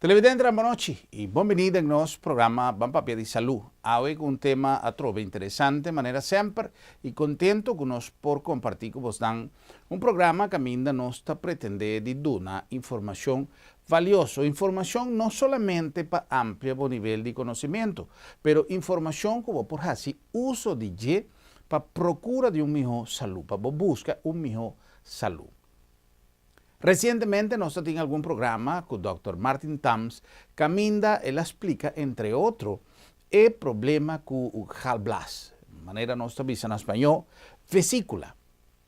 Televidente, bon nochi i bon biní den nos programa Ban Papia di Salú. Awe ku un tema atrobe interesante manera semper i kontentu ku nos por kompartí ku bosnan un programa kaminda nos ta pretendé di duna informashon valioso, informashon no solamente pa amplia bo nivel di konosementu, pero informashon ku bo por hasi uso di dje pa prokura di un mihó salú, pa bo buska un mihó salú. Resientemente nos ta tin algun programa ku dòkter Martin Tams kaminda el a splika entre otro e problema ku galblas, manera nos ta bisa na spañó, vesíkula,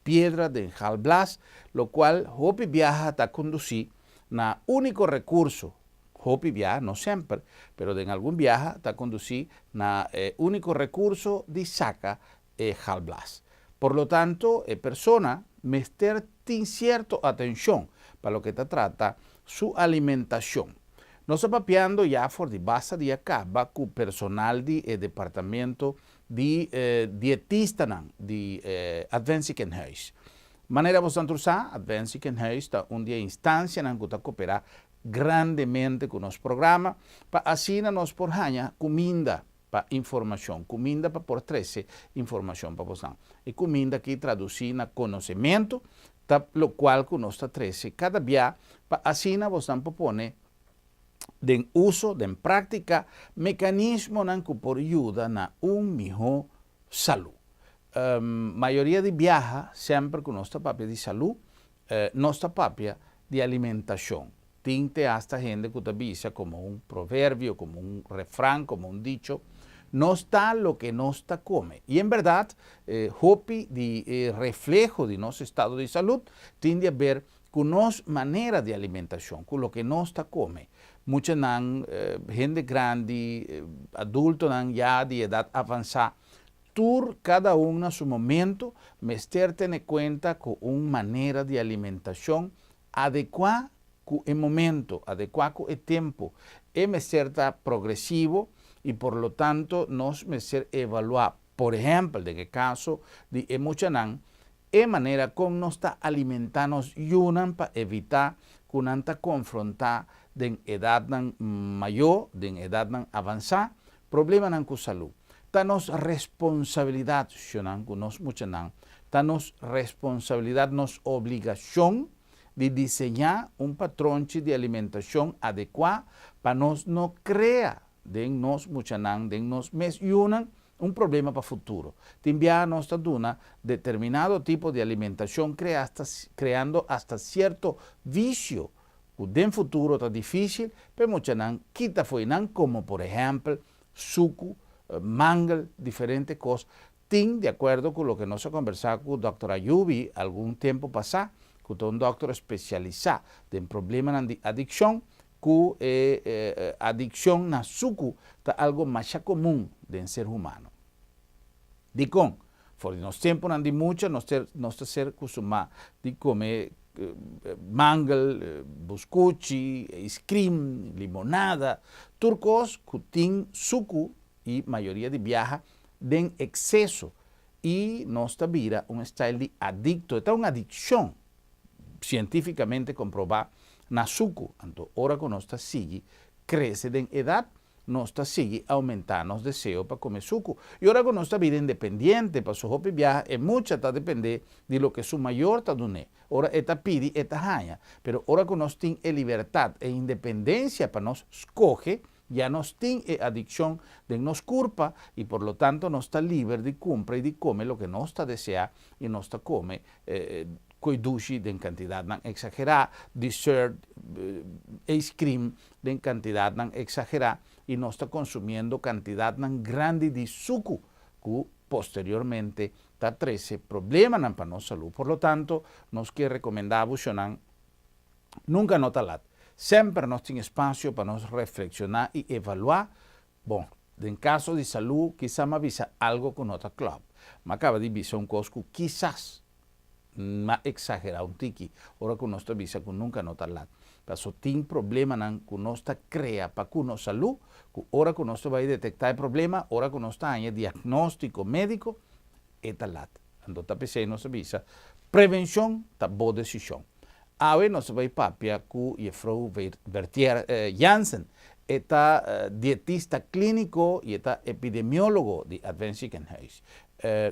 piedra den galblas, lokual hopi biaha ta kondusí na úniko rekurso, hopi biaha, no semper, pero den algun biaha ta kondusí na e úniko rekurso di saka e galblas. Por lo tanto, e persona mester tin cierto atencion pa loke ta trata su alimentacion. Nos ta papiando ya for di basta dia caba cu personal di e departamento di dietistanan di Advent Ziekenhuis. Manera boso tur sa, Advent Ziekenhuis ta un di e instancianan cu ta coopera grandemente cu nos programa pa asina nos por haña cuminda pa informashon, kuminda pa por trese informashon pa bosnan. E kuminda aki tradusí na konosementu ta lokual ku nos ta trese kada bia pa asina bosnan por pone den uso, den práktika, mekanismonan ku por yuda na un mihó salú. Mayoria di biaha semper ku nos ta papia di salú, nos ta papia di alimentashon. Tin te hasta hende ku ta bisa komo un proverbio, komo un refran, komo un dicho, Nos ta loke nos ta kome. I en bèrdat, hopi di e refleho di nos estado di salud tin di aber ku nos manera di alimentashon, ku loke nos ta kome. Muchanan, hende grandi, adultonan ya di edat avansá, tur kada un na su momento mester tene kuenta ku un manera di alimentashon Adekuá ku e momento, adekuá ku e tempu. E mester ta progresivo i por lo tanto nos mester evaluá, por ehèmpel den e kaso di e muchanan, e manera kon nos ta alimentá nos yunan pa evitá ku nan ta konfrontá den edatnan mayó, den edatnan avansá, problemanan ku salú. Ta nos responsabilidat, shonnan, ku nos muchanan, ta nos responsabilidat, nos obligashon di diseñá un patronchi di alimentashon adekuá pa nos no krea den nos muchanan, den nos mes yunan, un problema pa futuro. Tin biaha nos ta duna determinado tipo di alimentashon krea hasta kreando hasta sierto visio ku den futuro ta difísil pa e muchanan kita fo'i nan komo por ehèmpel suku, mangel, diferente kos tin di akuerdo ku loke nos a kombersá ku dòkter Ayubi algun tempu pasá ku ta un dòkter spesialisá den problemanan di adikshon ku e adikshon na suku ta algo masha komun den ser humano. Dikon? For di nos tempunan di mucha nos ter nos ta ser kustumá di kome mangel, buskuchi, iskrim, limonada, tur kos ku tin suku i mayoria di biaha den ekseso i nos ta bira un style di adikto, e ta un adikshon sientifikamente komprobá na suku, anto ora ku nos ta sigui krese den edat nos ta sigui aumentá nos deseo pa kome suku. I ora ku nos ta bira independiente, paso hopi biaha e mucha ta dependé di loke su mayor ta dun'é. Ora e ta pidi, e ta haña. Pero ora ku nos tin e libertat, e independensia pa nos skohe, ya nos tin e adikshon den nos kurpa i por lo tanto nos ta liber di kumpra i di kome loke nos ta deseá i nos ta kome Koe dushi den kantidatnan eksagerá, dessert, ijskrim den kantidatnan eksagerá i nos ta konsumiendo kantidatnan grandi di suku ku posteriormente ta trese problemanan pa nos salú. Por lo tanto, nos ke rekomendá bo shonnan nunka no ta lat. Semper nos tin espasio pa nos reflekshoná i evaluá. Bon, den kaso di salú kisa m'a bisa algo ku no ta klòp. M'a kaba di bisa un kos ku kisas M'a exagera un tiki ora cu nos ta bisa cu nunca no ta lat. Paso tin problemanan cu nos ta crea pa cu nos salud, cu ora cu nos ta bay detecta e problema, ora cu nos ta haña diagnostico medico, e ta lat. Anto ta p'esey nos ta bisa, prevencion ta bo decision. Awe nos ta bai papia ku Jefrou Bertier Jansen. E ta dietista klíniko i e ta epidemiólogo di Advent Ziekenhuis.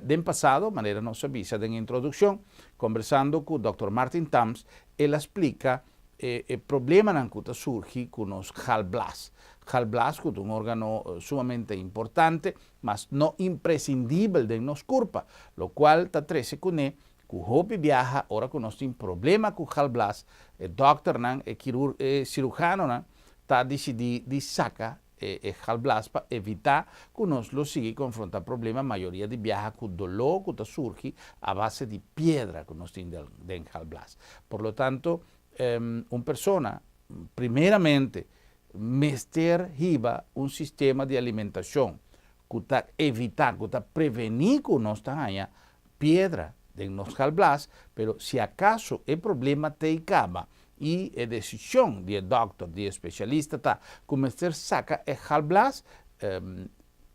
Den pasado, manera nos a bisa den introdukshon, kombersando ku dòkter Martin Tams, el a splika e problemanan ku ta surgi ku nos galblas. Galblas ku ta un órgano sumamente importante, mas no impresindibel den nos kurpa, lokual ta trese kuné ku hopi biaha ora ku nos tin problema ku galblas, e dòkternan, e kirur, e sirujanonan ta disidí di saka e e galblas pa evitá ku nos lo sigui konfrontá problema mayoria di biaha ku doló ku ta surgi a base di piedra ku nos tin den galblas. Por lo tanto, un persona primeramente mester hiba un sistema di alimentashon ku ta evitá, ku ta prevení ku nos ta haña piedra den nos galblas, pero si akaso e problema t'ei kaba i e desishon di e dòkter, di e spesialista ta ku mester saka e galblas,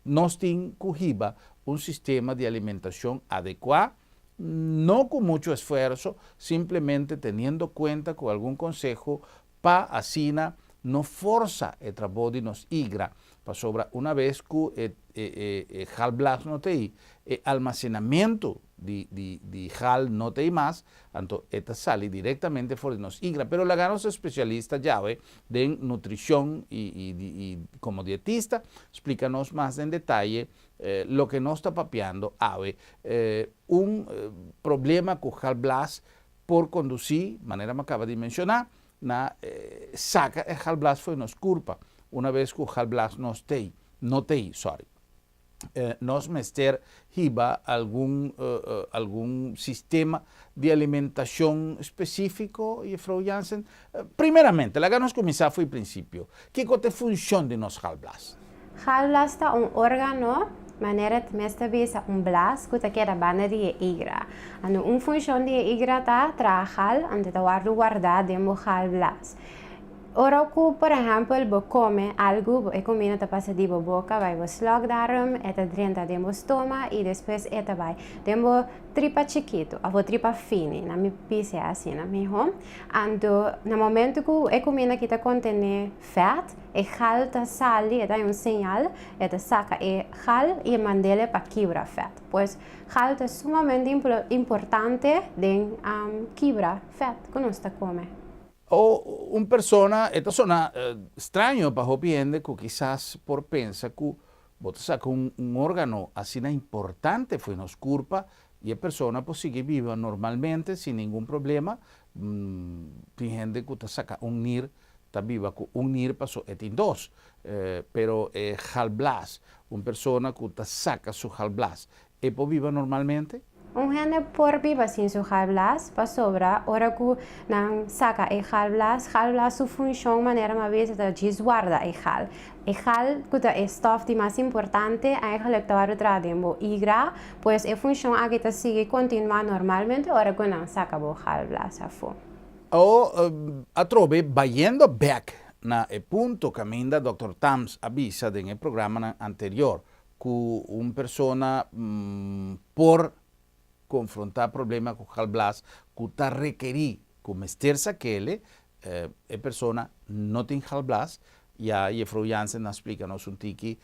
nos tin ku hiba un sistema di alimentashon adekuá, no ku muchu esfuerso, simplemente teniendo kuenta ku algun konseho pa asina no forsa e trabou di nos igra, pasobra una bes ku e e galblas no ta ei, e almasenamentu di di di gal no ta ei mas, anto e ta sali direktamente for di nos igra. Pero laga nos espesialista djawe den nutrishon i i i komo dietista splika nos mas den detaye loke nos ta papiando awe. Un problema ku galblas por kondusí, manera mi a kaba di menshoná, na saka e galblas fo'i nos kurpa. Una bes ku galblas nos t'ei, no t'ei, sorry, nos mester hiba algun algun sistema di alimentashon spesífiko, Jefrou Jansen? Primeramente, laga nos kuminsá fo'i prinsipio. Kiko ta e funshon di nos galblas? Galblas ta un órgano, manera e mes ta bisa, un blas ku ta keda banda di e igra. Anto un funshon di e igra ta traha gal, anto ta wòrdu wardá den bo galblas. Ora ku por ehèmpel bo kome algu, bo e kumida ta pasa di bo boka bai bo slokdarm, e ta drenta den bo stoma i despues e ta bai den bo tripa chikitu òf bo tripa fini, nan mi bisa asina mihó. Anto na momentu ku e kumida aki ta kontené Fèt, e gal ta sali, e ta un señal, e ta saka e gal i e mand'el pa kibra fèt. Pues, gal ta sumamente importante den kibra fèt ku nos ta kome. O un persona, e ta sona straño pa hopi hende ku kisas por pensa ku bo ta saka un órgano asina importante fo'i nos kurpa i e persona por sigui biba normalmente sin ningun problema. Tin hende ku ta saka un nir ta biba ku un nir paso e tin dos. Pero e galblas, un persona ku ta saka su galblas, e por biba normalmente? Un hende por biba sin su galblas pasobra ora ku nan saka e galblas, galblas su funshon manera mi a bisa ta djis warda e gal. E gal ku ta e stof di mas importante eigenlijk ta wòrdu traha den bo igra, pues e funshon aki ta sigui kontinuá normalmente ora ku nan saka bo galblas afó. O atrobe bayendo bek na e punto kaminda Dòkter Tams a bisa den e programanan anterior ku un persona por konfrontá problema ku galblas ku ta rekerí ku mester sakele, e persona no tin galblas, ya Jefrou Jansen a splika nos un tiki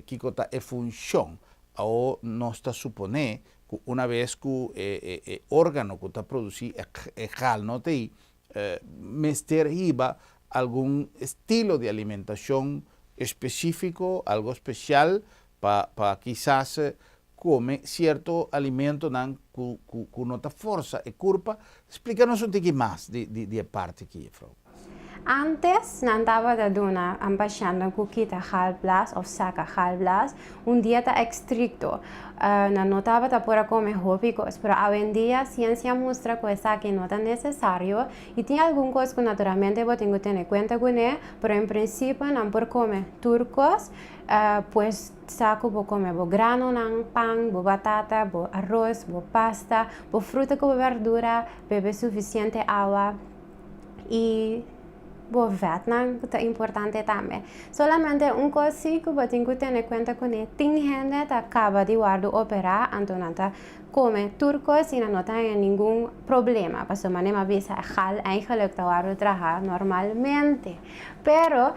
kiko ta e funshon. Awo nos ta suponé ku una bes ku e e órgano ku ta produsí e gal no ta ei, mester hiba algun estilo di alimentashon espesífiko, algo spesial pa pa kisas kome sierto alimentonan ku ku ku no ta forsa e kurpa. Splika nos un tiki mas di di e parti aki, jefrou. Antes nan tabata duna an pashentnan ku kita galblas òf saka galblas un dieta estrikto. Nan no tabata por a kome hopi kos, pero awendia siensia a mustra ku esaki no ta nesesario i tin algun kos ku naturalmente bo tin ku tene kuenta kuné, pero en prinsipio nan por kome tur kos. Pues sa ku bo kome bo granonan, pan, bo batata, bo aros, bo pasta, bo fruta ku bo berdura, bebe sufisiente awa. I bo vetnan ku ta importante tambe. Solamente un kos si ku bo tin ku tene kuenta kuné, tin hende ta kaba di wòrdu operá anto nan ta kome tur kos i nan no ta haña ningun problema, pasobra manera mi a bisa e gal eigenlijk ta wòrdu traha normalmente. Pero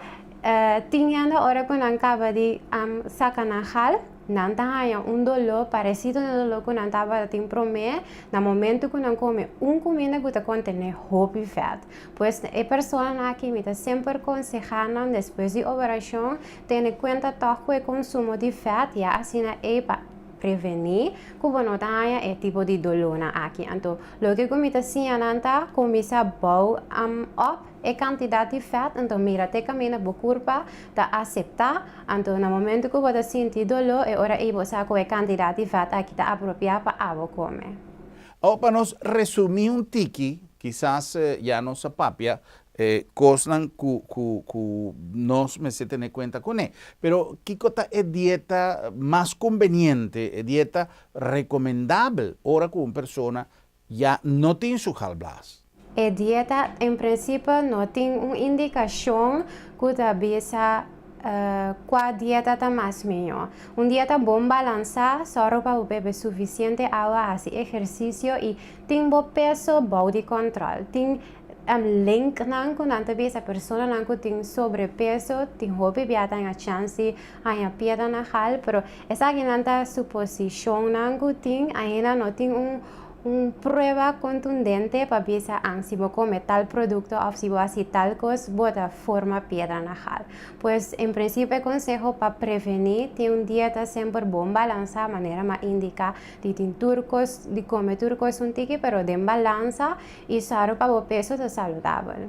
tin hende ora ku nan kaba di saka nan gal, nan ta haña un doló paresido na e doló ku nan tabata tin promé na momentu ku nan kome un kuminda ku ta kontené hopi vèt. Pues e personanan aki mi ta semper konsehá nan despues di operashon tene kuenta tòg ku e konsumo di vèt ya asina ei pa prevení ku bo no ta haña e tipo di dolónan aki. Anto loke ku mi ta siña nan ta kuminsá bou òp e kantidat di vèt anto mira te kaminda bo kurpa ta aseptá anto na momentu ku bo ta sinti doló e ora ei bo sa ku e kantidat di vèt aki ta apropiá pa abo kome. Awor pa nos resumí un tiki, kisas ya nos a papia e kosnan ku ku ku nos mester tene kuenta kuné. Pero kiko ta e dieta mas kumbeniente, e dieta rekomendabel ora ku un persona ya no tin su galblaas? E dieta en prinsipio no tin un indikashon ku ta bisa kua dieta ta mas mihó. Un dieta bon balansá sòru pa bo bebe sufisiente awa, hasi ehersisio i tin bo peso bou di kòntròl. Tin linknan ku nan ta bisa personanan ku tin sobrepeso tin hopi bia ta haña chans di haña piedra na gal, pero esakinan ta suposishonnan ku tin ainda no tin un Un prueba kontundente pa bisa an si bo kome tal produkto òf si bo hasi tal kos bo ta forma piedra na gal. Pues en prinsipio e konseho pa prevení tin un dieta semper bon balansá manera m'a indiká di tin tur kos di kome tur kos un tiki pero den balansa i sòru pa bo peso ta saludabel.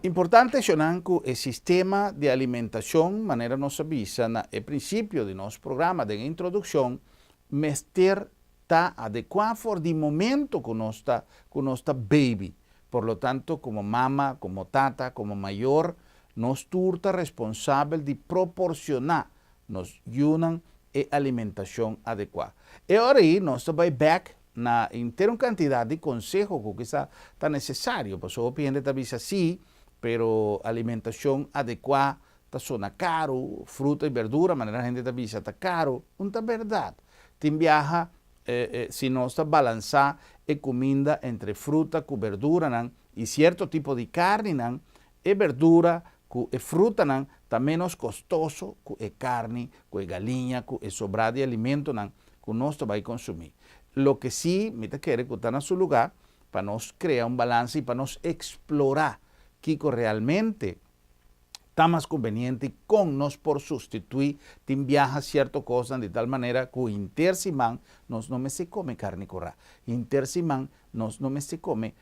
Importante shonnan ku e sistema di alimentashon manera nos a bisa na e prinsipio di nos programa den e introdukshon mester ta adekuá for di momento ku nos ta ku nos ta baby. Por lo tanto komo mama, komo tata, komo mayor, nos tur ta responsabel di proporsioná nos yunan e alimentashon adekuá. E ora ei nos ta bai bèk na henter un kantidat di konseho ku kisa ta nesesario, pasobra hopi hende ta bisa sí, pero alimentashon adekuá ta sona karu, fruta i berdura manera hende ta bisa ta karu, un ta bèrdat. Tin biaha si nos ta balansá e kuminda entre fruta ku berduranan i sierto tipo di karninan, e berdura ku e frutanan ta ménos kostoso ku e karni, ku e galiña, ku e sobrá di alimentonan ku nos ta bai konsumí. Loke sí mi ta kere ku ta na su lugá pa nos krea un balansa i pa nos eksplorá kiko realmente Ta mas kumbeniente i kon nos por sustituí tin biaha sierto kosnan di tal manera ku hinter siman nos no mester kome karni kurá, hinter siman nos no mester kome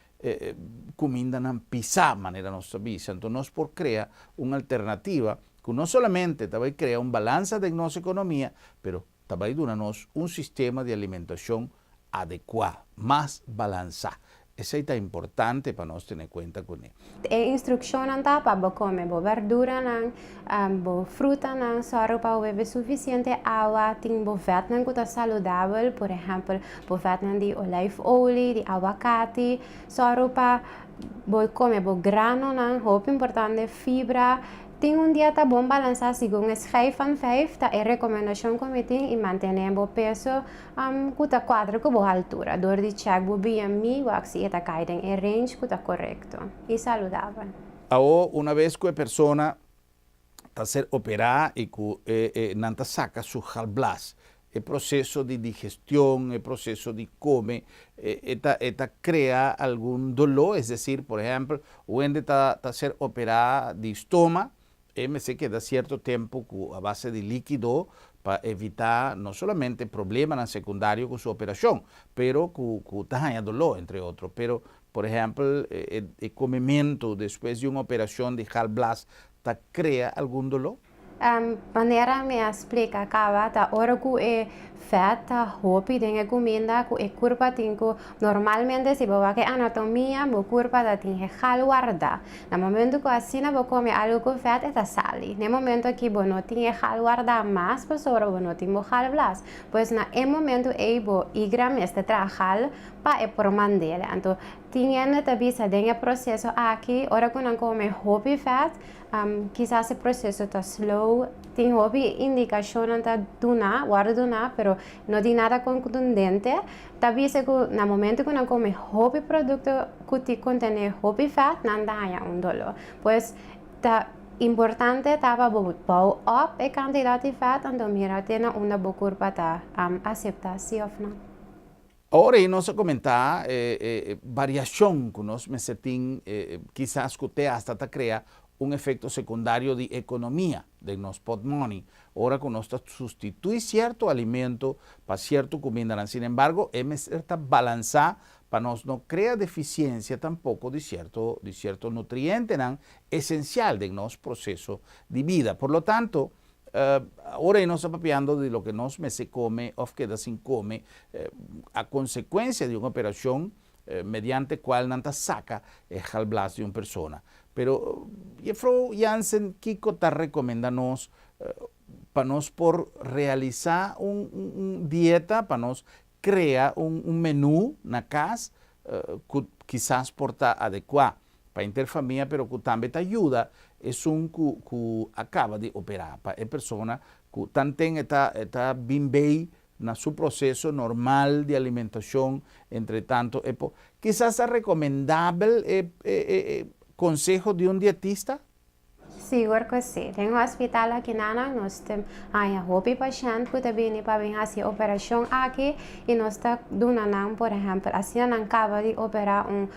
kumindanan pisá manera nos ta bisa. Anto nos por krea un alternativa ku no solamente ta bai krea un balansa den nos ekonomia, pero ta bai duna nos un sistema di alimentashon adekuá, mas balansá. Esei ta importante pa nos tene kuenta kuné. E instrukshonnan ta pa bo kome bo bèrduranan, bo frutanan, sòru pa bo bebe sufisiente awa, tin bo vètnan ku ta saludabel, por ehèmpel bo vètnan di olijfolie, di awakati, sòru pa bo kome bo granonan, hopi importante, fibra. Tin un dieta bon balansá segun e schijf van vijf ta e rekomendashon ku mi tin i mantené bo peso ku ta kuadra ku bo haltura dor di chèk bo BMI wak si e ta kai den e range ku ta korekto i saludabel. Awor una bes ku e persona ta ser operá i ku e nan ta saka su galblas, e proseso di digestion, e proseso di kome, e ta e ta krea algun doló, es desir, por ehèmpel, un hende ta ta ser operá di stoma, e mester keda sierto tempu ku a base di líkido pa evitá no solamente problemanan sekundario ku su operashon, pero ku ku ta haña doló, entre otro. Pero, por ehèmpel, e e komementu despues di un operashon di galblas ta krea algun doló? Manera mi a splika kaba ta ora ku e fèt ta hopi den e kuminda ku e kurpa tin ku normalmente si bo wak e anatomia bo kurpa ta tin e gal wardá. Na momentu ku asina bo kome algu ku fèt e ta sali. Na e momentu aki bo no tin e gal wardá mas pasobra bo no tin bo galblas. Pues na e momentu ei bo igra mester traha gal pa e por mand'el. Anto. Tin hende ta bisa den e proseso aki, ora ku nan kome hopi fèt, kisas e proseso ta slow. Tin hopi indikashonnan ta duna, wòrdu duna, pero no tin nada kontundente. Ta bisa ku na momento ku nan kome hopi produkto ku tin kontené hopi fèt, nan ta haña un doló. Pues ta importante ta pa bo bou op e kantidat di fèt, anto mira te na unda bo kurpa ta aseptá si òf no. Awor ei nos a komentá e variashon ku nos mester tin, kisas ku te asta ta krea un efekto sekundario di ekonomia den nos pòtmòni ora ku nos ta sustituí sierto alimento pa sierto kumindanan. Sin embargo, e mester ta balansá pa nos no krea defisiensia tampoko di sierto di sierto nutrientenan esensial den nos proseso di bida. Por lo tanto, Ora ei nos ta papiando di loke nos mester kome òf keda sin kome a konsekuensia di un operashon mediante kual nan ta saka e galblas di un persona. Pero Jefrou Jansen kiko ta rekomenda nos pa nos por realisá un dieta, pa nos krea un menú na kas ku kisas por ta adekuá pa henter famia pero ku tambe ta yuda esun ku ku a kaba di operá, pa e persona ku tanten e ta e ta bin bei na su proseso normal di alimentashon, entre tanto e por kisas ta rekomendabel e e e konseho di un dietista? Sigur ku si. Den hospital akinana nos ta haña hopi pashènt ku ta bini pa bin hasi e operashon aki i nos ta duna nan por ehèmpel asina nan kaba di operá un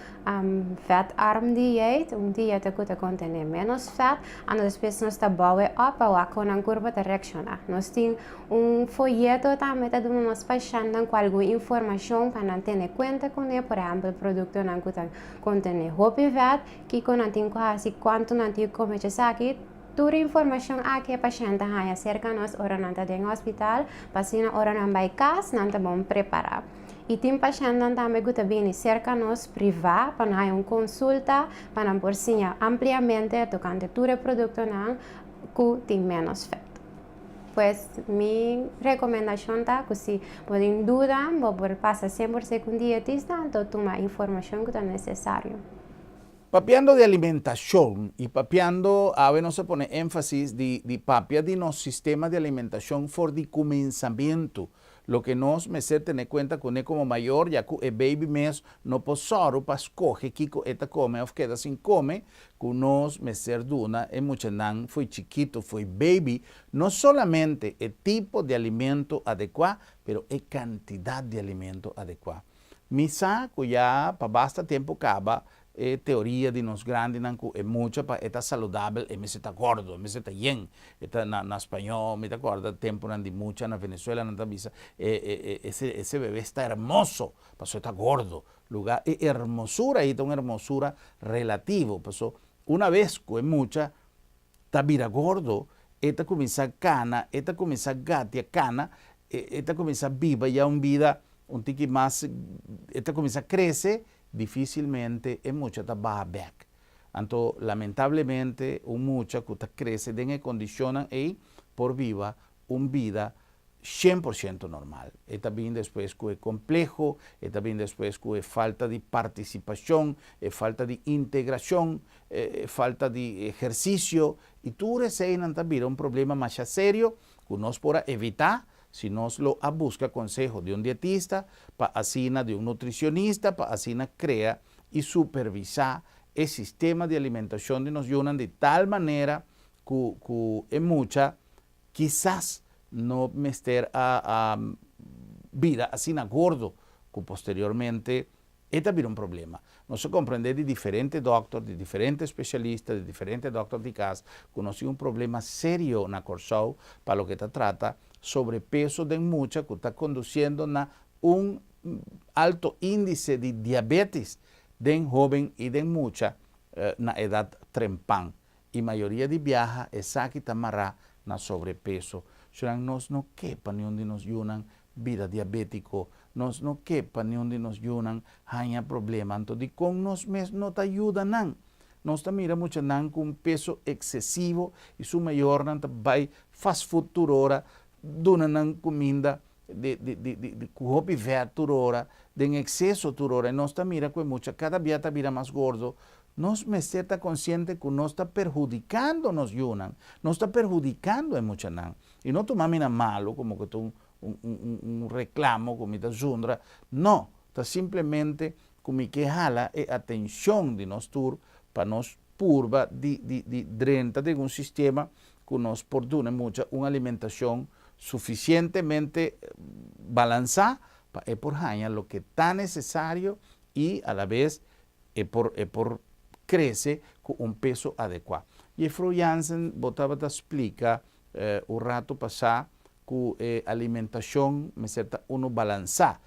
vètarm dieet, un dieta ku ta kontené ménos vèt, anto despues nos ta bou e òp pa wak kon nan kurpa ta reakshoná. Nos tin un foyeto tambe ta duna nos pashèntnan ku algun informashon pa nan tene kuenta kuné, por ehèmpel produktonan ku ta kontené hopi vèt. Kiko nan tin ku hasi, kuantu nan tin ku kome esaki. Tur informashon aki e pashènt ta haña serka nos ora nan ta den hospital, pa asina ora nan bai kas nan ta bon prepará. I tin pashèntnan tambe ku ta bini serka nos privá pa nan haña un konsulta pa nan por siña ampliamente tokante tur e produktonan ku tin ménos fèt. Pues mi rekomendashon ta ku si bo tin duda bo por pasa semper serka un dietista anto tuma informashon ku ta nesesario. Papiando di alimentashon i papiando awe nos a pone énfasis di di papia di nos sistema di alimentashon for di kuminsamentu. Loke nos mester tene kuenta kuné komo mayor ya ku e baby mes no por sòru pa skohe kiko e ta kome òf keda sin kome, ku nos mester duna e muchanan fo'i chikitu, fo'i baby, no solamente e tipo di alimento adekuá, pero e kantidat di alimento adekuá. Mi sa ku ya pa basta tempu kaba e teoria di nos grandinan ku e mucha pa e ta saludabel e mester ta gordo, e mester ta yen. E ta na na spañó mi ta kòrda tempunan di mucha na Venezuela nan ta bisa e e e ese ese bebé esta hermoso pasobra e ta gordo. Lugá e hermosura ei ta un hermosura relativo paso una bes ku e mucha ta bira gordo e ta kuminsá kana, e ta kuminsá gatia kana, e e ta kuminsá biba ya un bida un tiki mas e ta kuminsá krese Dificilmente e mucha ta baha bek. Anto, lamentablemente, un mucha cu ta crece den e condicionnan ey por biba un bida 100% normal. E ta bin despues cu e compleho, e ta bin despues cu e falta di participacion, e falta di integracion, e falta di ehercicio, y tur eseynan ta bira un problema masha serio cu nos por a evita Si nos lo a buska konseho di un dietista, pa asina di un nutrisionista pa asina krea i supervisá e sistema di alimentashon di nos yunan di tal manera ku ku e mucha kisas no mester a a bira asina gordo ku posteriormente E ta bira un problema. Nos a comprende di diferente dokter, di diferente specialista, di diferente dokter di cas cu nos tin un problema serio na Corsou pa loke ta trata sobrepeso den mucha cu ta conduciendo na un alto indice di diabetes den hoben y den mucha na edad trempan. Y mayoria di biaha esaki ta mará na sobrepeso. Shunan nos no ke pa niun di nos yunan bira diabétiko, nos no ke pa niun di nos yunan haña problema. Anto dikon nos mes no ta yuda nan? Nos ta mira muchanan ku un peso eksesivo i su mayornan ta bai fast food tur ora, duna nan kuminda di di di di ku hopi vèt tur ora. Den ekseso tur ora, nos ta mira ku e mucha kada bia ta bira mas gordo, nos mester ta konsiente ku nos ta perhudikando nos yunan, nos ta perhudikando e muchanan. I no tuma mi na malu komo ku ta un un un un reklamo ku mi ta zundra, no, ta simplemente ku mi ke hala e atenshon di nos tur pa nos purba di di di drenta den un sistema ku nos por duna e mucha un alimentashon sufisientemente balansá pa e por haña loke ta nesesario i alabes e por e por krese ku un peso adekuá. Jefrou Jansen, bo tabata splika un ratu pasá ku e alimentashon mester ta unu balansá.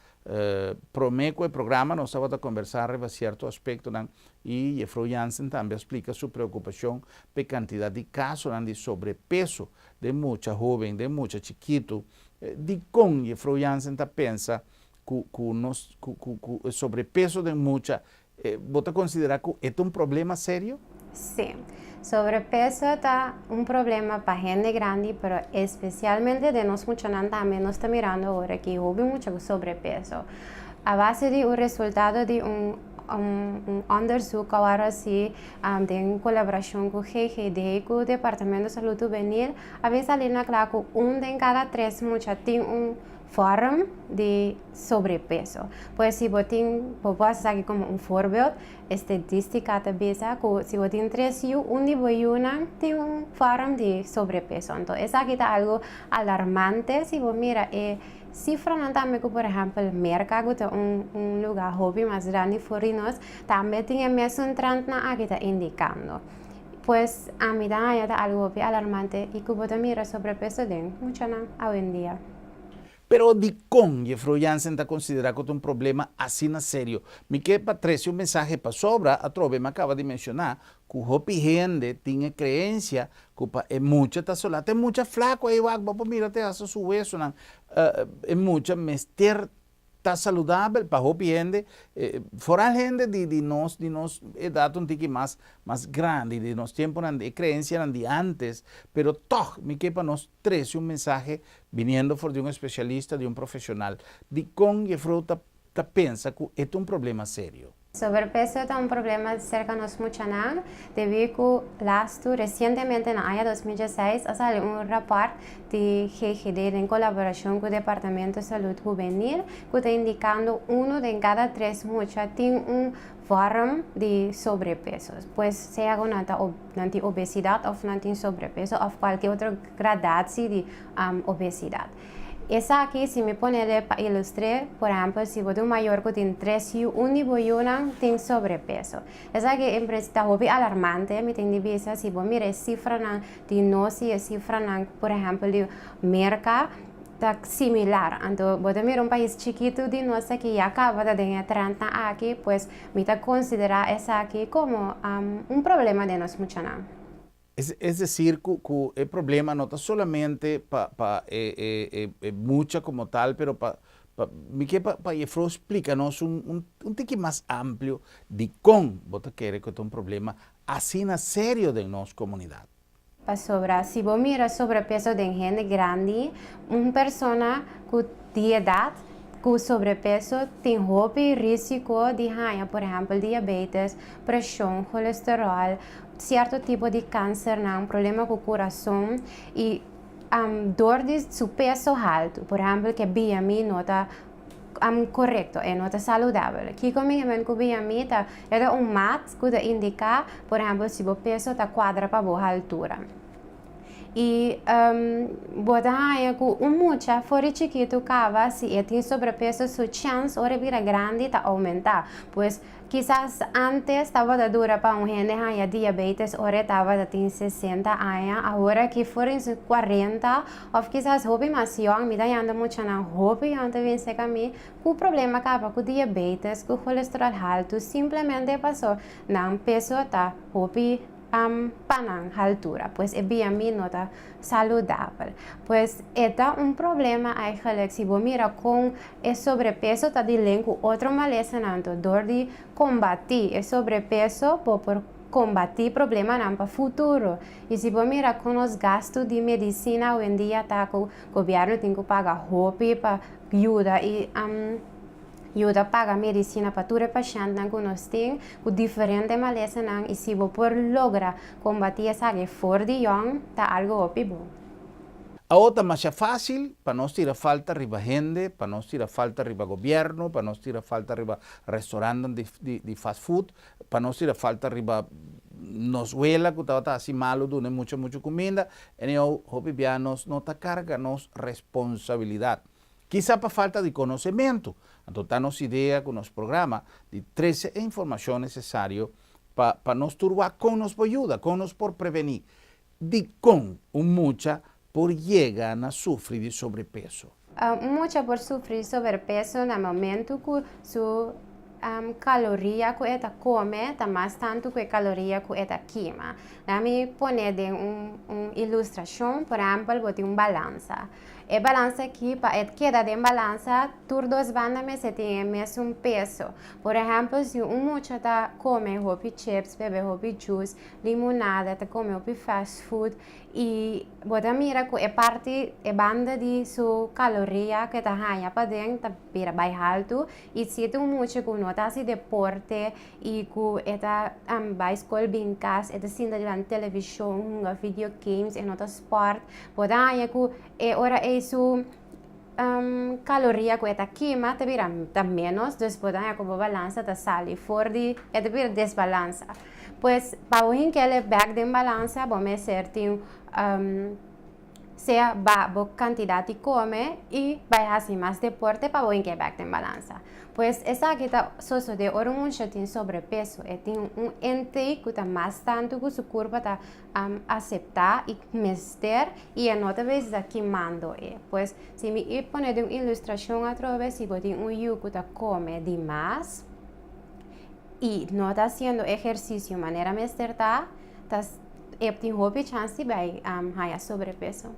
Promé ku e programa nos tabata kombersá riba sierto aspektonan i Jefrou Jansen tambe a splika su preokupashon p'e kantidat di kasonan di sobrepeso den mucha hóben, den mucha chikitu. Dikon Jefrou Jansen ta pensa ku ku nos ku ku ku e sobrepeso den mucha bo ta konsiderá ku e ta un problema serio? Sí. Sobrepeso ta un problema pa hende grandi, pero espesialmente den nos muchanan tambe nos ta mirando awor aki hopi mucha ku sobrepeso. A base di un resultado di un un onderzoek ku awor hasi den kolaborashon ku GGD ku Departamento Salud Hubenil a bin sali na kla ku un den kada tres mucha tin un vorm di sobrepeso. Pues si bo tin, bo por hasi esaki komo un voorbeeld, e statistica ta bisa ku si bo tin tres yu, un di bo yunan tin un vorm di sobrepeso. Anto esaki ta algu alarmante si bo mira e sifranan tambe ku por ehèmpel Merka ku ta un un lugá hopi mas grandi for di nos, tambe tin e mesun trendnan aki ta indikando. Pues ami ta haña ta algu hopi alarmante i ku bo ta mira sobrepeso den muchanan awendia. Pero dikon Jefrou Jansen ta konsiderá ku ta un problema asina serio? Mi ke pa trese un mensahe pasobra atrobe mi a kaba di menshoná ku hopi hende tin e kreensia ku pa e mucha ta solá ta e mucha flaku ei wak bo por mira te hasta su wesonan e mucha mester ta saludabel pa hopi hende, foral hende di di nos di nos edat un tiki mas mas grandi, di nos tiemponan di e creencianan di antes, pero tog mi ke pa nos trece un mensahe biniendo for di un especialista, di un profesional, dicon jefrouw ta ta pensa cu e ta un problema serio. Sobrepeso ta un problema serka nos muchanan, debí ku lastu resientemente na aña 2016 a sali un rapòrt di GGD den kolaborashon ku Departamento Salud Hubenil ku ta indikando unu den kada tres mucha tin un vòrm di sobrepeso. Pues sea ku nan ta nan tin obesidat òf nan tin sobrepeso òf kualke otro gradatie di obesidat. Esaki, si mi ponele pa ilustr'é, por ehèmpel, si bo ta un mayor ku tin tres yu, un di bo yunan tin sobrepeso. Esaki en prinsipe ta hopi alarmante, mi tin di bisa, si bo mira e sifranan di nos i e sifranan, por ehèmpel, di Merka, ta similar. Anto bo ta mira un pais chikitu di nos aki ya kaba ta den e trendnan aki, pues mi ta konsiderá esaki komo un problema den nos muchanan. Es decir cu cu e problema no ta solamente pa pa e e e e mucha como tal pero pa pa mi ke pa pa jefrouw splica nos un un un tiki mas amplio dicon bo ta kere cu ta un problema asina serio den nos comunidad. Pasobra si bo mira sobrepeso den hende grandi, un persona cu di edad cu sobrepeso tin hopi risico di haña por ehempel diabetes, presion, colesterol, sierto tipo di kansernan, problema ku kurason i dor di su peso haltu, por ehèmpel ke BMI no ta korekto, e no ta saludabel. Kiko mi ke men ku BMI ta? E ta un mat ku ta indiká, por ehèmpel, si bo peso ta kuadra pa bo haltura. I bo ta haña ku un mucha for di chikitu kaba si e tin sobrepeso su chèns ora e bira grandi ta oumentá. Pues Kisas ántes tabata dura pa un hende haña diabetes ora e tabata tin 60 aña, awor aki for den su 40 òf kisas hopi mas yòn. Mi ta yanda muchanan hopi yòn ta bin serka mi ku problema kaba ku diabetes, ku kolesteròl haltu, simplemente paso nan peso ta hopi pa nan haltura, pues e BMI no ta saludabel. Pues e ta un problema eigenlijk si bo mira kon e sobrepeso ta di len ku otro malesanan, anto dor di kombatí e sobrepeso bo por kombatí problemanan pa futuro. I si bo mira kon nos gastu di medisina awendia ta ku gobièrnu tin ku paga hopi pa yuda i. Yuda paga medisina pa tur e pashèntnan ku nos tin ku diferente malesanan i si bo por logra kombatí esaki for di yòn ta algu hopi bon. Awor ta masha fásil pa nos tira falta riba hende, pa nos tira falta riba gobièrnu, pa nos tira falta riba restorantnan di fast food, pa nos tira falta riba nos wela ku tabata hasi malu duna e mucha muchu kuminda. Anyhow, hopi bia nos no ta karga nos responsabilidat. Kisa pa falta di konosementu. Anto ta nos idea ku nos programa di trese e informashon nesesario pa pa nos tur wak kon nos por yuda, kon nos por prevení. Dikon un mucha por yega na sufri di sobrepeso? Un mucha por sufri di sobrepeso na momentu ku su kaloria ku e ta kome ta mas tantu ku e kaloria ku e ta kima. Laga mi pone den un ilustrashon, por ehèmpel bo tin un balansa. E balansa aki, pa e keda den balansa, tur dos banda mester tin e mesun peso. Por ehèmpel, si un mucha ta kome hopi chips, bebe hopi juice, limonada, ta kome hopi fast food i bo ta mira ku e parti, e banda di su kaloria ku e ta haña paden ta bira bai haltu. I si ta un mucha ku no ta hasi deporte i ku e ta bai skol bin kas, e ta sinta dilanti televishon, hunga video games, e no ta spòrt, bo ta haña ku e ora ei su kaloria ku e ta kima ta bira ta ménos, dus bo ta haña ku bo balansa ta sali for di, e ta bira desbalansa. Pues pa bo hinkel e bèk den balansa bo mester tin sea ba bo kantidat di kome i bai hasi mas deporte pa bo hinkel bèk den balansa. Pues esaki ta sosodé ora un mucha tin sobrepeso, e tin un intake ku ta mas tantu ku su kurpa ta aseptá i mester i e no ta bes ta kimando e. Pues si mi i pone den un ilustrashon atrobe si bo tin un yu ku ta kome di mas i no ta hasiendo ehersisio manera mester ta, ta e tin hopi chans di bai haña sobrepeso.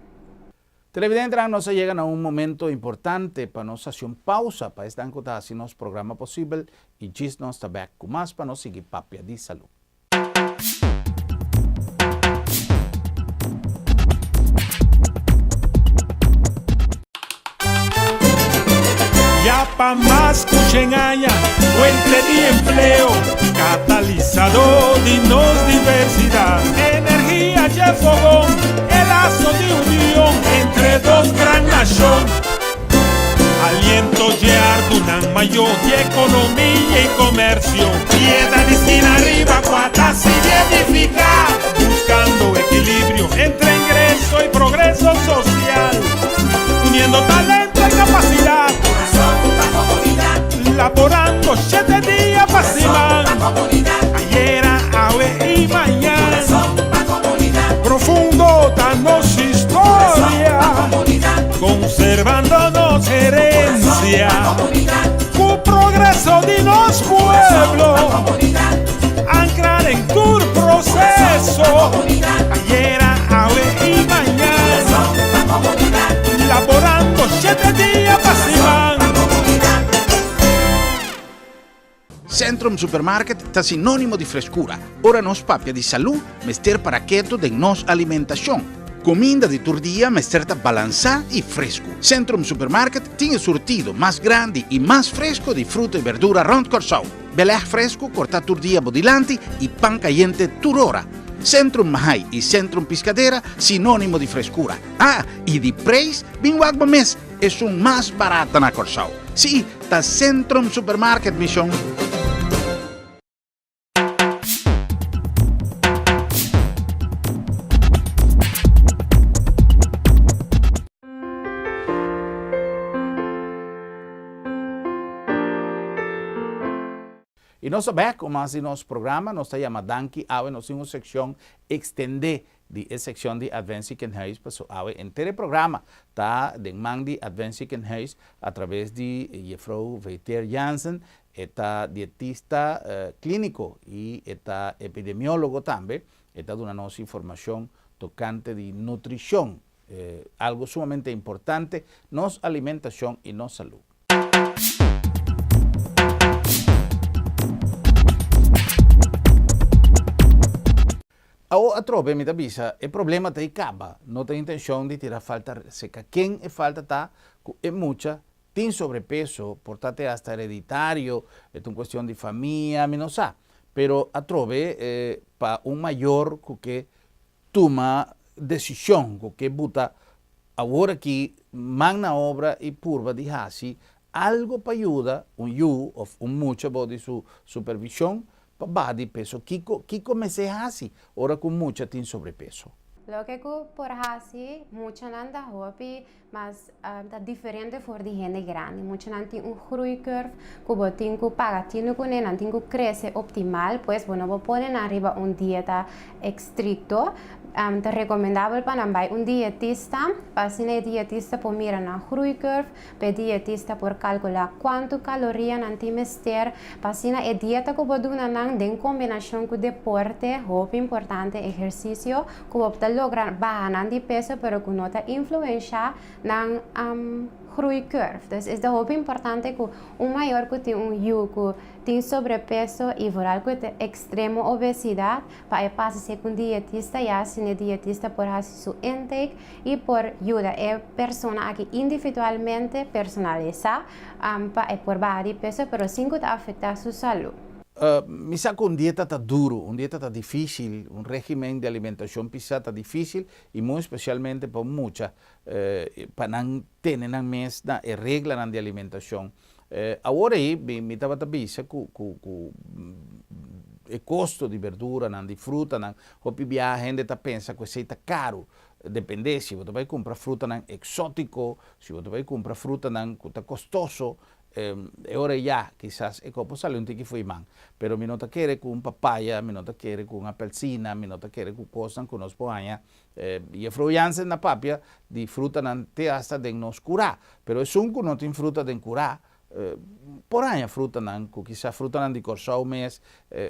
Televidentenan nos a yega na un momento importante pa nos hasi un pausa pa esnan ku ta hasi nos programa posibel i djis nos ta bek ku mas pa nos sigui papia di salú. Ya pa mas ku shen aña, fuente di empleo, katalisadó di nos diversidat. Energia dje fogon, e laso di union entre dos gran nashon. Aliento dje ardunan mayó di ekonomia i komersio. Piedra di skina riba kua ta sigui edifiká, buskando ekilibrio entre ingreso i progreso sosial, uniendo talento i kapasidat. Kurason pa komunidat. Laborando shete dia pa siman. Kurason pa komunidat. Ayera, awe i mañan. Kurason pa komunidat. Profundo ta nos historia. Kurason pa komunidat. Conservando nos herencia. Kurason Cu progreso di nos pueblo. pa komunidat. Ancrar en tur proceso. Kurason pa komunidat. Ayera, awe i mañan. Kurason pa komunidat. Laborando shete dia pa siman. Kurason pa komunidat. Centrum Supermarket ta sinónimo di freskura. Ora nos papia di salú, mester para ketu den nos alimentashon. Kuminda di tur dia mester ta balansá i fresku. Centrum Supermarket tin e surtido mas grandi i mas fresku di fruta i berdura rònt Kòrsou. Belèg fresku kortá tur dia bo dilanti i pan kayente tur ora. Centrum Mahai i Centrum Piscadera sinónimo di freskura. Ah, i di preis, bin wak bo mes! Esun mas barata na Kòrsou. Sí, ta Centrum Supermarket, mi shon. I nos ta bek ku mas di nos programa. Nos ta yama danki awe nos tin un sekshon ekstendé di e sekshon di Advent Ziekenhuis paso awe henter e programa ta den man di Advent Ziekenhuis atraves di jefrou Veter Jansen. E ta dietista klíniko i e ta epidemiólogo tambe. E ta duna nos informashon tokante di nutrishon, algu sumamente importante, nos alimentashon i nos salú. Awo atrobe mi ta bisa e problema ta i kaba, no ta intencion di tira falta seka ken e falta ta ku e mucha. tin sobrepeso, por ta te hasta hereditario, ta un kuestion di famia, mi no sa. Pero atrobe pa un mayor ku ke tuma desishon, ku ke buta awor aki man na obra i purba di hasi algu pa yuda un yu òf un mucha bou di su supervishon pa baha di peso, kiko kiko mester hasi ora ku mucha tin sobrepeso? Loke ku por hasi, muchanan ta hopi mas ta diferente for di hende grandi. Muchanan tin un groeicurve ku bo tin ku paga tinu kuné, nan tin ku krese optimal, pues bo no por pone nan riba un dieta estrikto. Ta rekomendabel pa nan bai un dietista, pa asina e dietista por mira nan groeicurve, pa e dietista por kalkulá kuantu kaloria nan tin mester, pa asina e dieta ku bo duna nan den kombinashon ku deporte, hopi importante ehersisio, ku bo ta logra baha nan di peso pero ku no ta influenshá nan groeicurve. Dus es ta hopi importante ku un mayor ku tin un yu ku tin sobrepeso i vooral ku e ekstremo obesidat pa e pasa sek un dietista ya asina e dietista por hasi su intake i por yuda e persona aki individualmente personalisá pa e por baha di peso pero sin ku ta afektá su salú. Mi sa ku un dieta ta duru, un dieta ta difísil, un régimen di alimentashon pisá ta difísil i muy spesialmente pa un mucha pa nan tene nan mes na e reglanan di alimentashon. Awor ei mi tabata bisa ku ku ku e kosto di berduranan, di frutanan, hopi biaha hende ta pensa ku esei ta karu. Depende si bo ta bai kumpra frutanan eksótiko, si bo ta bai kumpra frutanan ku ta kostoso, E ora ya, kisas e kopo sali un tiki fo'i man. Pero mi no ta kere ku un papaya, mi no ta kere ku un apelsina, mi no ta kere ku kosnan ku nos por haña. Jefrou Jansen a papia di frutanan te asta den nos kurá. Pero esun ku no tin fruta den kurá, por haña frutanan ku kisas frutanan di Kòrsou mes,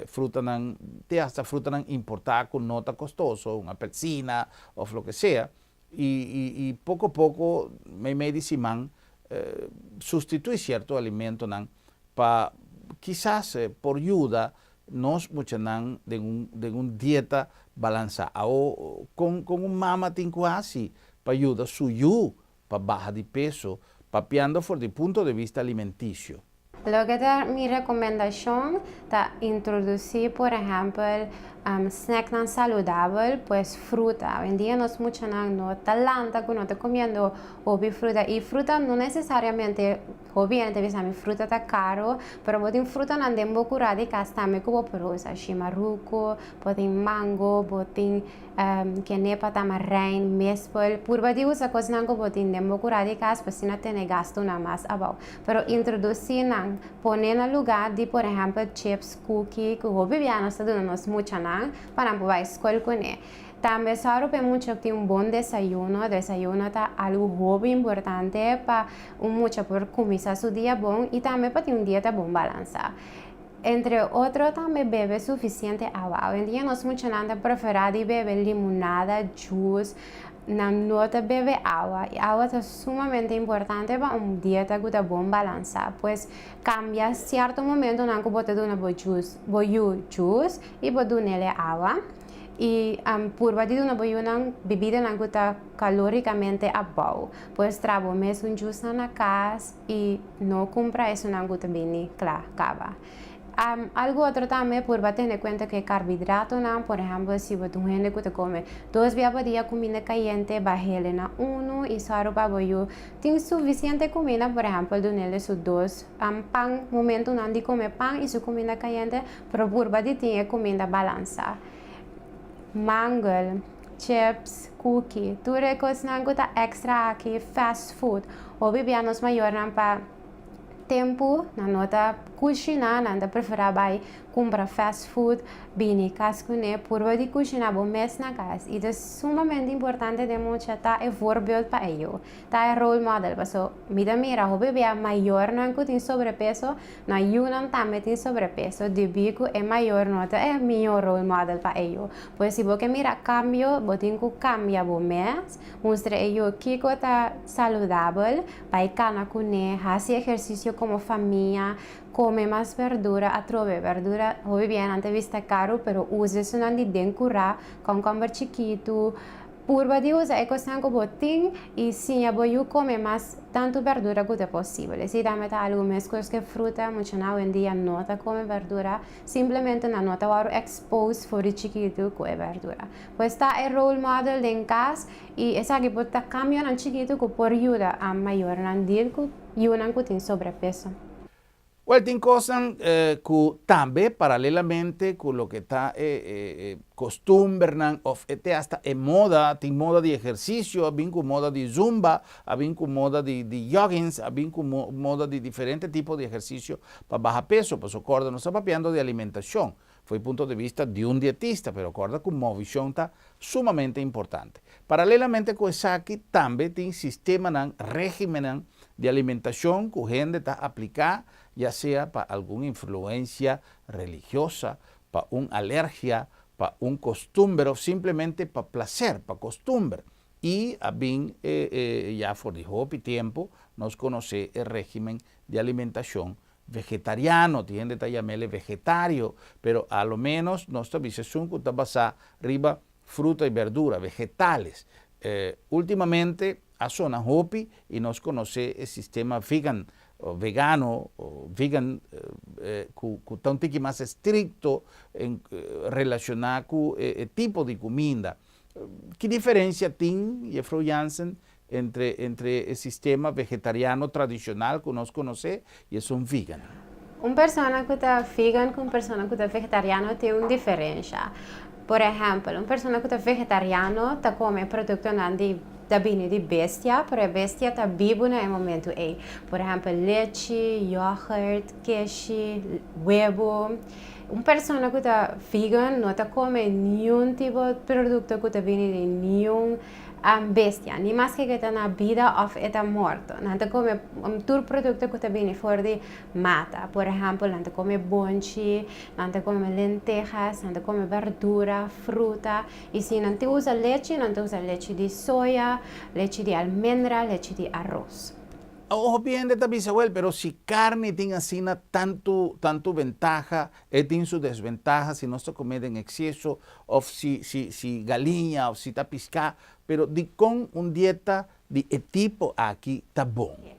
frutanan, te asta frutanan importá ku no ta kostoso, un apelsina òf loke sea. I poko poko meimei di siman sustitui sierto alimentonan pa kisas por yuda nos muchanan den un den un dieta balansá. Awo kon kon un mama tin ku hasi pa yuda su yu pa baha di peso papiando for di punto de vista alimentisio? Loke ta mi rekomendashon ta introdusí por ehèmpel snèknan saludabel, pues fruta. Oyendia nos muchanan no ta lanta ku no ta komiendo hopi fruta i fruta no nesesariamente hopi hende ta bisa mi fruta ta karo, pero bo tin frutanan den bo kurá di kas tambe ku bo por usa, shimaruku, bo tin mango, bo tin Kenepa, tamarijn, mespel. Purba di usa kosnan ku bo tin den bo kurá di kas pa asina tene gastunan mas abou. Pero introdusí nan, pone na lugá di por ehèmpel chips, kuki ku hopi bia nos ta duna nos muchanan pa nan por bai skol kuné. Tambe sòru pa e mucha tin un bon desayuno. Desayuno ta algu hopi importante pa un mucha por kuminsá su dia bon i tambe pa tin un dieta bon balansá. Entre otro tambe bebe sufisiente awa. Awendia nos muchanan ta preferá di bebe limonada, juice, nan no ta bebe awa. I awa ta sumamente importante pa un dieta ku ta bon balansá. Pues kambia sierto momentonan ku bo ta duna bo juice, bo yu juice i bo dun'el e awa. I purba di duna bo yunan bibidanan ku ta kalórikamente abou. Pues traha bo mes un juicenan na kas i no kumpra esunnan ku ta bini kla kaba. Algu otro tambe purba tene kuenta ku e karbidratonan, por ehèmpel si bo ta un hende ku ta kome dos bia pa dia kuminda kayente, bah'el na unu i sòru pa bo yu tin sufisiente kuminda, por ehèmpel dun'el su dos pan momentunan di kome pan i su kuminda kayente, pero purba di tin e kuminda balansá. Mangel, chips, cookie, tur e kosnan ku ta extra aki, fast food. Hopi bia nos mayornan pa tempu nan no ta kushiná, nan ta preferá bai kumpra fast food, bini kas kuné. Purba di kushiná bo mes na kas i ta sumamente importante den mucha ta e voorbeeld pa e yu. Ta e role model paso mi ta mira hopi bia mayornan ku tin sobrepeso nan yunan tambe tin sobrepeso debí ku e mayor no ta e mihó role model pa e yu. Pues si bo ke mira kambio bo tin ku kambia bo mes, mustra e yu kiko ta saludabel, bai kana kuné, hasi ehersisio komo famia, kome mas berdura atrobe. Berdura hopi bia nan ta bista karu pero usa esunnan di den kurá, kònkòmber chikitu. Purba di usa e kosnan ku bo tin i siña bo yu kome mas tantu berdura ku ta posibel. Esei tambe ta algu meskos ku e fruta, muchanan awendia no ta kome berdura, simplemente nan no ta wòrdu expose for di chikitu ku e berdura. Pues ta e role model den kas i esaki por ta kambionan chikitu ku por yuda mayornan deal ku yunan ku tin sobrepeso. Wel, tin kosnan ku tambe paralelamente ku loke ta e kostumbernan òf e te asta e moda, tin moda di ehersisio, a bin ku moda di zumba, a bin ku moda di joggings, a bin ku moda di diferente tipo di ehersisio pa baha peso, pasobra kòrda nos ta papiando di alimentashon, for e punto di vista di un dietista, pero kòrda ku movishon ta sumamente importante. Paralelamente ku esaki tambe tin sistemanan, regimennan di alimentashon ku hende ta apliká ya sea pa algun influensia religiosa, pa un alergia, pa un kostumber òf simplemente pa plaser, pa kostumber. I a bin ya for di hopi tempu nos konosé e regimen di alimentashon vegetariano, tin hende ta yam'el e vegetario, pero a lo ménos nos ta bisa esun ku ta basá riba fruta i berdura, vegetales. Últimamente a sona hopi i nos konosé e sistema vegan, vegano, vegan, ku ku ta un tiki mas estrikto en relashoná ku e tipo di kuminda. Ki diferensia tin, Jefrouw Jansen, entre entre e sistema vegetariano tradishonal ku nos konosé i esun vegan? Un persona ku ta vegan ku un persona ku ta vegetariano tin un diferensha. Por ehèmpel, un persona ku ta vegetariano ta kome produktonan di ta bini di bestia, pero e bestia ta bibu na e momentu ei. Por ehèmpel, lechi, yògùrt, keshi, webu. Un persona ku ta vegan no ta kome niun tipo produkto ku ta bini di niun bestia, ni maske ku e ta na bida òf e ta morto. Nan ta kome tur produkto ku ta bini for di mata. Por ehèmpel, nan ta kome bonchi, nan ta kome lentejas, nan ta kome berdura, fruta. I si nan tin usa lechi, nan ta usa lechi di soya, lechi di almendra, lechi di aros. Hopi hende ta bisa, Wèl, pero si karni tin asina tantu, tantu bentaha, e tin su desbentaha si nos ta kome den ekseso, òf si, si, si galiña òf si ta piská, pero dikon un dieta di e tipo aki ta bon?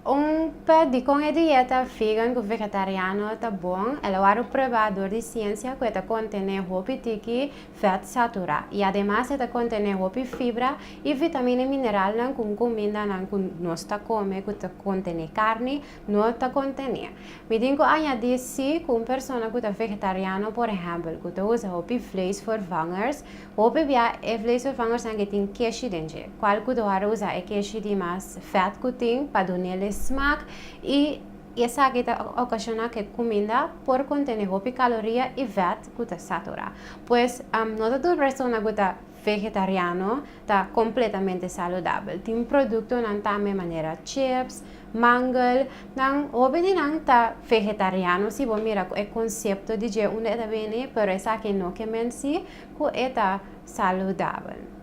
Un pa dikon e dieta vegan ku vegetariano ta bon, el a wòrdu pruebá dor di siensia ku e ta kontené hopi tiki vèt saturá i ademas e ta kontené hopi fibra i vitamina i mineralnan ku un kumindanan ku nos ta kome ku ta kontené karni no ta kontené. Mi tin ku añadí sí ku un persona ku ta vegetariano por ehèmpel ku ta usa hopi vleesvervangers, Hopi bia e vleesvervangersnan ke tin keshi den dje, kual ku ta wòrdu usa e keshi di mas fèt ku tin pa dun'el e smak i esaki ta okashoná ku e kuminda por kontené hopi kaloria i vèt ku ta saturá. Pues no ta tur persona ku ta vegetariano ta kompletamente saludabel. Tin produktonan tambe manera chips, mangel, nan hopi di nan ta vegetariano si bo mira ku e konsepto di dje unda e ta bini, pero esaki no ke men si ku e ta saludabel.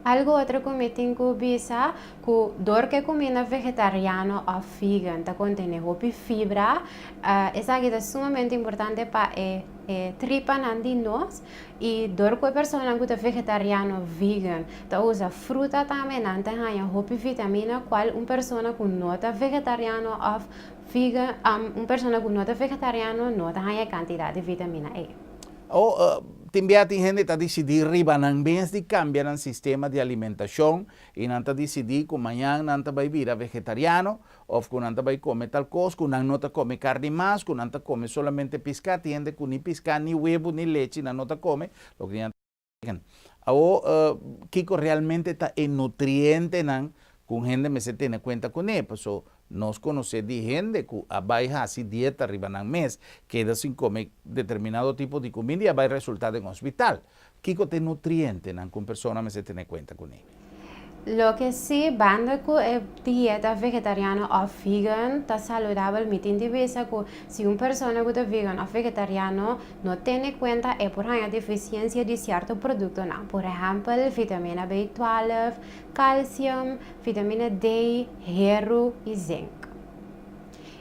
Algu otro ku mi tin ku bisa ku dor ku e kuminda vegetariano òf vegan ta kontené hopi fibra, esaki ta sumamente importante pa e e tripanan di nos i dor ku e personanan ku ta vegetariano, vegan ta usa fruta tambe nan ta haña hopi vitamina kual un persona ku no ta vegetariano òf vegan un persona ku no ta vegetariano no ta haña e kantidat di vitamina ei. O tin bia tin hende ta disidí riba nan mes di kambia nan sistema di alimentashon i nan ta disidí ku mañan nan ta bai bira vegetariano òf ku nan ta bai kome tal kos, ku nan no ta kome karni mas, ku nan ta kome solamente piská. Tin hende ku ni piská, ni webu, ni lechi nan no ta kome, loke nan ta vegan. Awor, kiko realmente ta e nutrientenan ku un hende mester tene kuenta kuné? Paso nos konosé di hende ku a bai hasi dieta riba nan mes, keda sin kome determinado tipo di kuminda i a bai resultá den hospital. Kiko ta e nutrientenan ku un persona mester tene kuenta kuné? Loke si, banda ku e dieta vegetariano òf vegan ta saludabel, mi tin di bisa ku si un persona ku ta vegan òf vegetariano no tene kuenta e por haña defisiensia di sierto produktonan, por ehèmpel vitamina B twaalf, kalsium, vitamina D, heru i zink.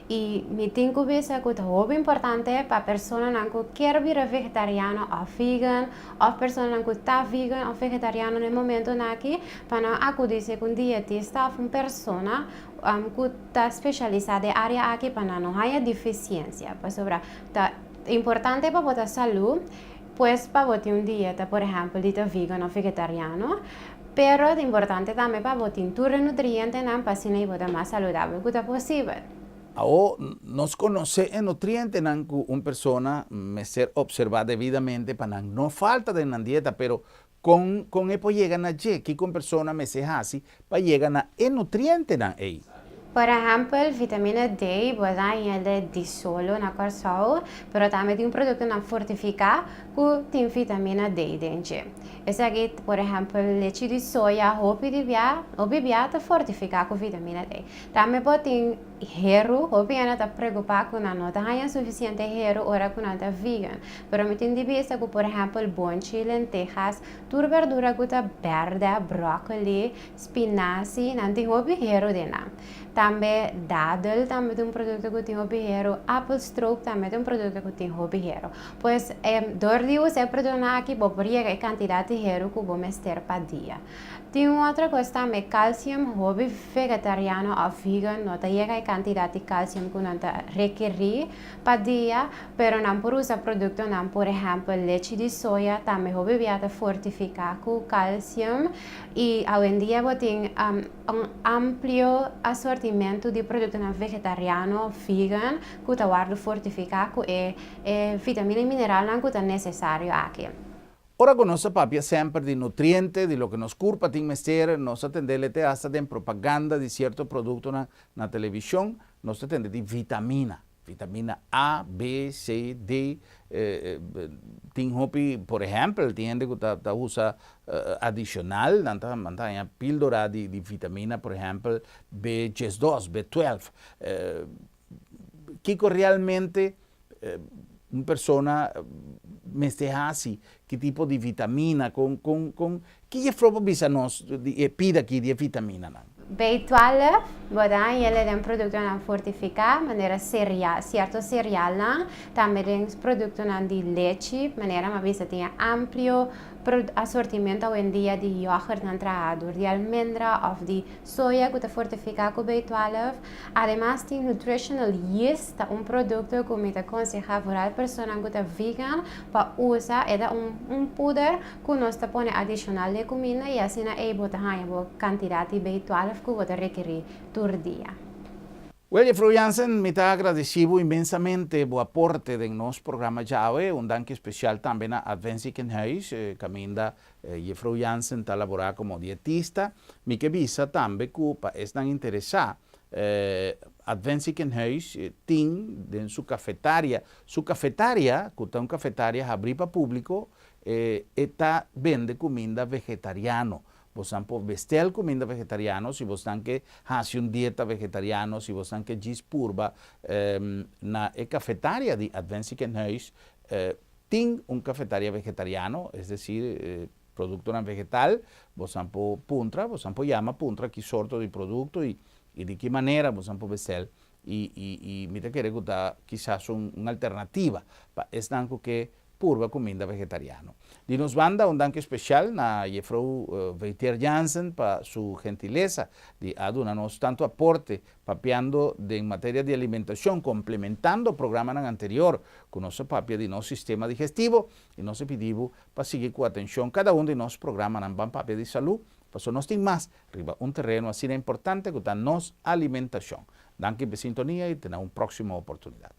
I mi tin ku bisa ku ta hopi importante pa personanan ku kier bira vegetariano òf vegan òf personanan ku ta vegan òf vegetariano na e momentonan aki pa nan akudí serka un dietista òf un persona ku ta spesialisá den e área aki pa nan no haña difisiensia. Pasobra ta importante pa bo ta salú, pues pa bo tin un dieta por ehèmpel di ta vegan òf vegetariano, pero ta importante tambe pa bo tin tur e nutrientenan pa asina bo ta mas saludabel ku ta posibel. Awor, nos konosé e nutrientenan ku un persona mester opservá debidamente pa nan no falta den nan dieta, pero kon kon e por yega na dje? Kiko un persona mester hasi pa yega na e nutrientenan ei? Por ehèmpel, vitamina D bo ta haña el di solo na Kòrsou, pero tambe tin produktonan fortifiká ku tin vitamina D den dje. Esaki, por ehèmpel, lechi di soya hopi di bia, hopi bia ta fortifiká ku vitamina D. Tambe bo tin heru, hopi hende ta preokupá ku nan no ta haña sufisiente heru ora ku nan ta vegan. Pero mi tin di bisa ku, por ehèmpel, bonchi, lentejas, tur berdura ku ta bèrdè, bròkoli, Spinazi, nan tin hopi heru den nan. Tambe dadel tambe ta un produkto ku tin hopi heru, appelstroop tambe ta un produkto ku tin hopi heru. Pues dor di usa e produktonan aki bo por yega e kantidat di heru ku bo mester pa dia. Tin un otro kos tambe, kalsium, hopi vegetariano òf vegan no ta yega e kantidat di kalsium ku nan ta rekerí pa dia, pero nan por usa produktonan por ehèmpel lechi di soya tambe hopi bia ta fortifiká ku kalsium. I awendia bo tin un amplio asortimento di produktonan vegetariano, vegan, ku ta wòrdu fortifiká ku e e vitamina i mineralnan ku ta nesesario aki. Ora ku nos ta papia semper di nutriente, di loke nos kurpa tin mester, nos ta tende lete asta den propaganda di sierto produktonan na televishon, nos ta tende di vitamina. Vitamina A, B, C, D, tin hopi, por ehèmpel, tin hende ku ta ta usa adishonal, nan ta nan ta haña píldora di di vitamina, por ehèmpel, B diesdos, B twèlf. Kiko realmente un persona mester hasi? Ki tipo di vitamina? Kon kon kon ki jefrou por bisa nos di e pida aki di e vitaminanan? B12, bo ta hañ'el den produktonan fortifiká, manera sereal, sierto serealnan, tambe den produktonan di lechi, manera mi a bisa tin e amplio asortimento awendia di yoghurtnan traha dor di almendra òf di soya ku ta fortifiká ku B12. Ademas tin nutritional yeast, ta un produkto ku mi ta konsehá vooral personan ku ta vegan pa usa, e ta un puder ku nos ta pone adishonal den kuminda i asina ei bo ta haña bo kantidat di B12 ku bo ta rekerí tur dia. Wel, Jefrouw Jansen, mi ta agradesí bo inmensamente bo aporte den nos programa djawe. Un danki spesial tambe na Advent Ziekenhuis, kaminda Jefrouw Jansen ta laborá komo dietista. Mi ke bisa tambe ku pa esnan interesá, Advent Ziekenhuis tin den su kafetaria, su kafetaria, ku ta un kafetaria habrí pa públiko, E ta bende kuminda vegetariano. Bosnan por bestel kuminda vegetariano si bosnan ke hasi un dieta vegetariano, si bosnan ke djis purba. Na e kafetaria di Advent Ziekenhuis tin un kafetaria vegetariano, es desir produktonan vegetal. Bosnan por puntra, bosnan por yama puntra ki sorto di produkto i di ki manera bosnan por bestel. I mi ta kere ku ta kisas un alternativa pa esnan ku ke purba kuminda vegetariano. Di nos banda un danki spesial na Jefrou Veitier Jansen pa su gentilesa di a duna nos tantu aporte papiando den materia di alimentashon komplementando programanan anterior ku nos a papia di nos sistema digestivo i nos a pidi bo pa sigui ku atenshon kada un di nos programanan Ban Papia di Salú pasobra nos tin mas riba un tereno asina importante ku ta nos alimentashon. Danki p'e sintonia i te na un próksimo oportunidat.